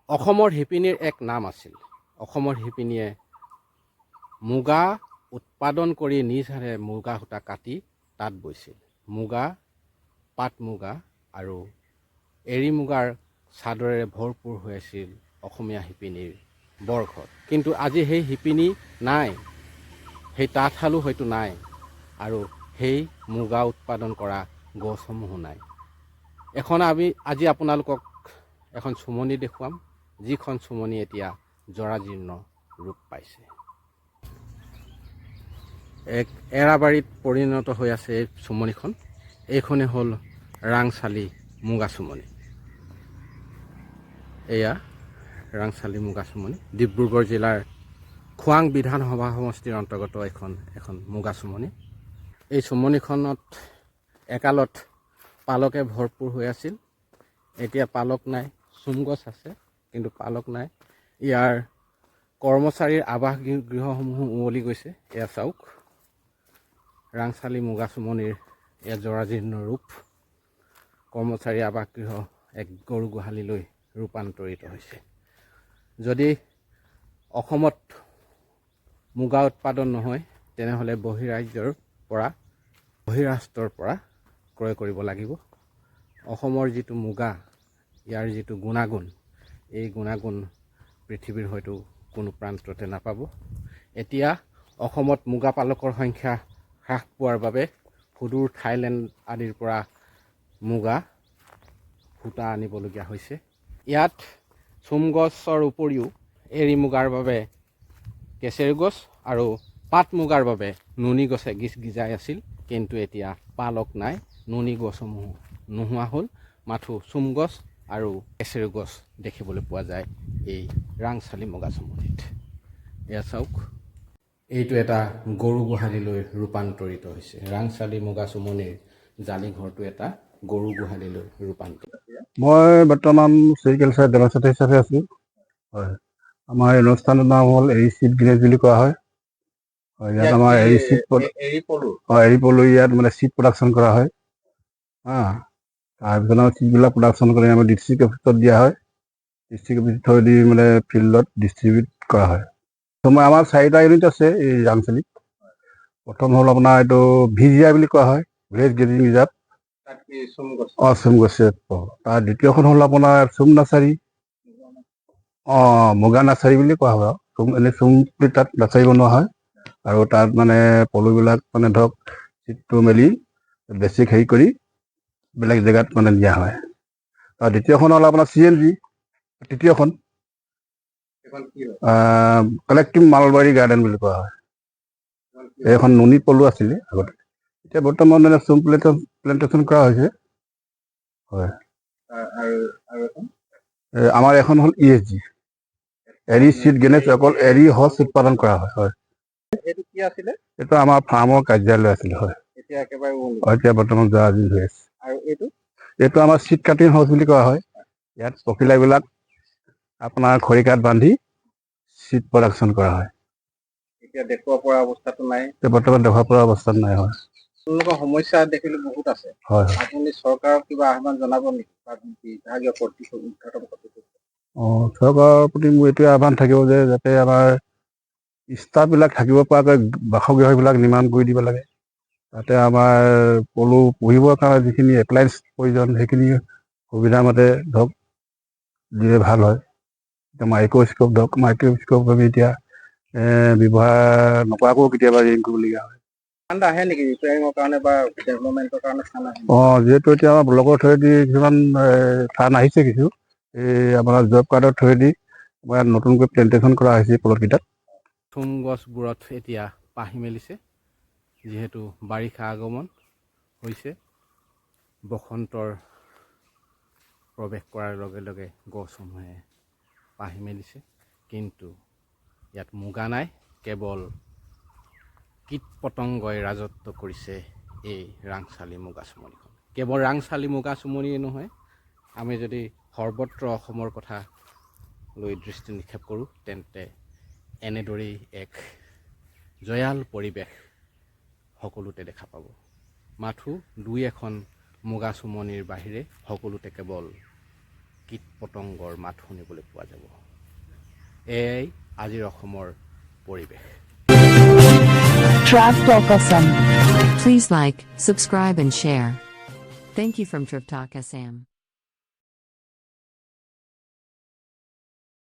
অসমৰ শিপিনীৰ এক নাম আছিল। অসমৰ শিপিনীয়ে মুগা উৎপাদন কৰি নিজ হাতে মুগা সূতা কাটি তাঁত বৈছিল। মুগা, পাট মুগা আৰু এৰী মুগাৰ চাদৰেৰে ভৰপূৰ হৈ আছিল অসমীয়া শিপিনীৰ বৰঘৰ। কিন্তু আজি সেই শিপিনী নাই, সেই তাঁতশালো হয়তো নাই আৰু সেই মুগা উৎপাদন কৰা গছসমূহো নাই। এখন আমি আজি আপোনালোকক এখন চুমনি দেখুৱাম, যিখন চুমনি এতিয়া জৰাজীৰ্ণ ৰূপ পাইছে। এক এৰাবাৰীত পৰিণত হৈ আছে এই চুমনিখন। এইখনেই হ'ল ৰাংচালি মুগা চুমনি। এয়া ৰাংচালি মুগা চুমনি, ডিব্ৰুগড় জিলাৰ খোৱাং বিধানসভা সমষ্টিৰ অন্তৰ্গত এখন এখন মুগা চুমনি। এই চুমনিখনত একালত পালকে ভৰপূৰ হৈ আছিল। এতিয়া পালক নাই। চুম গছ আছে, কিন্তু পালক নাই। ইয়াৰ কৰ্মচাৰীৰ আৱাস গৃহসমূহো উৱলি গৈছে। এয়া চাওক, ৰাংচালি মুগা চুমনিৰ এয়া জৰাজীৰ্ণ ৰূপ। কৰ্মচাৰী আৱাসগৃহ এক গৰু গোহালিলৈ ৰূপান্তৰিত হৈছে। যদি অসমত মুগা উৎপাদন নহয়, তেনেহ'লে বহিৰাজ্যৰ পৰা, বহিৰাষ্ট্ৰৰ পৰা ক্ৰয় কৰিব লাগিব। অসমৰ যিটো মুগা, ইয়াৰ যিটো গুণাগুণ, এই গুণাগুণ পৃথিৱীৰ হয়তো কোনো প্ৰান্ততে নাপাব। এতিয়া অসমত মুগা পালকৰ সংখ্যা হ্ৰাস পোৱাৰ বাবে সুদূৰ থাইলেণ্ড আদিৰ পৰা মুগা সূতা আনিবলগীয়া হৈছে। ইয়াত চোম গছৰ উপৰিও এৰী মুগাৰ বাবে কেচেৰু গছ আৰু পাট মুগাৰ বাবে নুনি গছে গিজ গিজাই আছিল। কিন্তু এতিয়া পালক নাই, নুনি গছসমূহ নোহোৱা হ'ল। মাথো চোম গছ আৰু কেচেৰু গছ দেখিবলৈ পোৱা যায় এই ৰাংচালি মুগা চুমনিত। এয়া চাওক, এইটো এটা গৰু গোহালিলৈ ৰূপান্তৰিত হৈছে। ৰাংচালি মুগা চুমনিৰ জালি ঘৰটো এটা গৰু গোহালিলৈ ৰূপান্তৰিত। মই বৰ্তমান চেৰিকালচাৰ ডেমনষ্ট্ৰেটৰ হিচাপে আছোঁ, হয়। আমাৰ এই অনুষ্ঠানটোৰ নাম হ'ল এৰি চিড গেৰেজ বুলি কোৱা হয়। হয়, ইয়াত আমাৰ এৰি চিড এৰী পলু। হয়, এৰী পলু। ইয়াত মানে চিড প্ৰডাকশ্যন কৰা হয়। হা, তাৰপিছত আমাৰ চিডবিলাক প্ৰডাকশ্যন কৰি আমাৰ ডিষ্ট্ৰিক্ট অফিচত দিয়া হয়। ডিষ্ট্ৰিক্ট অফিচত থৈ দি মানে ফিল্ডত ডিষ্ট্ৰিবিউট কৰা হয়। ত' মই আমাৰ চাৰিটা ইউনিট আছে এই ৰাংচালিত। প্ৰথম হ'ল আপোনাৰ এইটো ভি জি আৰ বুলি কোৱা হয়, ভিলেজ গ্ৰেজিং ৰিজাৰ্ভ। তাত কি চোম গছ? অঁ, চুম গছে। তাৰ দ্বিতীয়খন হ'ল আপোনাৰ চুম নাৰ্চাৰী, অঁ, মুগা নাৰ্চাৰী বুলি কোৱা হয়। আৰু চুম, এনেই চুম বুলি তাত নাৰ্চাৰী বনোৱা হয় আৰু তাত মানে পলুবিলাক মানে ধৰক চিটটো মেলি বেছিক হেৰি কৰি বেলেগ জেগাত মানে নিয়া হয়। আৰু দ্বিতীয়খন হ'ল আপোনাৰ চি এম জি, তৃতীয়খন এইখন কি হয়? কালেক্টিভ মালবাৰী গাৰ্ডেন বুলি কোৱা হয়। এইখন কি হয়? এইখন নুনি পলু আছিলে আগতে, এতিয়া বৰ্তমান মানে চুম প্লেণ্টেশ্যন কৰা হৈছে, হয়। আৰু আৰু এখন? আমাৰ এখন হ'ল ই এছ জি, এৰি চিড গেনেজ। অকল এৰী সঁচ উৎপাদন কৰা হয়, হয়। এইটো কি আছিলে? এইটো আমাৰ ফাৰ্মৰ কাৰ্যালয় আছিলে, হয়। এতিয়া একেবাৰে উৱলি। হয়, এতিয়া বৰ্তমান জৰাজীৰ্ণ হৈ আছে। আৰু এইটো? এইটো আমাৰ চিড কাটিং হাউচ বুলি কোৱা হয়। ইয়াত পখিলাবিলাক আপোনাৰ খৰিকাত বান্ধি চিড প্ৰডাকশ্যন কৰা হয়। এতিয়া দেখুৱাব পৰা অৱস্থাটো নাই? এতিয়া বৰ্তমান দেখুৱাব পৰা অৱস্থাত নাই, হয়। আপোনালোকৰ সমস্যা দেখিলো বহুত আছে। হয়। আপুনি চৰকাৰক কিবা আহ্বান জনাব নেকি বা বিভাগীয় কৰ্তৃপক্ষ, ঊৰ্ধ্বতম কৰ্তৃপক্ষ? অঁ, চৰকাৰৰ প্ৰতি মোৰ এইটোৱে আহ্বান থাকিব যে যাতে আমাৰ ষ্টাফবিলাক থাকিব পৰাকৈ বাসগৃহবিলাক নিৰ্মাণ কৰি দিব লাগে। তাতে আমাৰ পলু পুহিবৰ কাৰণে যিখিনি এপ্লায়েন্স প্ৰয়োজন, সেইখিনি সুবিধামতে ধৰক দিলে ভাল হয়। এতিয়া মাইক্ৰস্কোপ ধৰক, মাইক্ৰস্কোপ আমি এতিয়া ব্যৱহাৰ নকৰাকৈও কেতিয়াবা ঋণ কৰিবলগীয়া হয়। ফাণ্ড আহে নেকি ৰিপেয়াৰিঙৰ কাৰণে বা ডেভেলপমেণ্টৰ কাৰণে ফাণ্ড আহে? অঁ, যিহেতু এতিয়া আমাৰ ব্লকৰ থ্ৰুৱেদি কিছুমান ফাণ্ড আহিছে কিছু। এই আপোনাৰ জব কাৰ্ডৰ থ্ৰুৱেদি আমাৰ ইয়াত নতুনকৈ প্লেণ্টেশ্যন কৰা হৈছে প্লটকেইটাত। থুম গছবোৰত এতিয়া পাহি মেলিছে। যিহেতু বাৰিষা আগমন হৈছে, বসন্তৰ প্ৰৱেশ কৰাৰ লগে লগে গছসমূহে পাহি মেলিছে। কিন্তু ইয়াত মুগা নাই, কেৱল কীট পতংগই ৰাজত্ব কৰিছে এই ৰাংচালি মুগা চুমনিখন। কেৱল ৰাংচালি মুগা চুমনিয়ে নহয়, আমি যদি সৰ্বত্ৰ অসমৰ কথা লৈ দৃষ্টি নিক্ষেপ কৰোঁ, তেন্তে এনেদৰেই এক জয়াল পৰিৱেশ সকলোতে দেখা পাব। মাথো দুই এখন মুগা চুমনিৰ বাহিৰে সকলোতে কেৱল কীট পতংগৰ মাত শুনিবলৈ পোৱা যাব। এয়াই আজিৰ অসমৰ পৰিৱেশ। Trav Talk Assam. Please like, subscribe, and share. Thank you from Trip Talk Assam.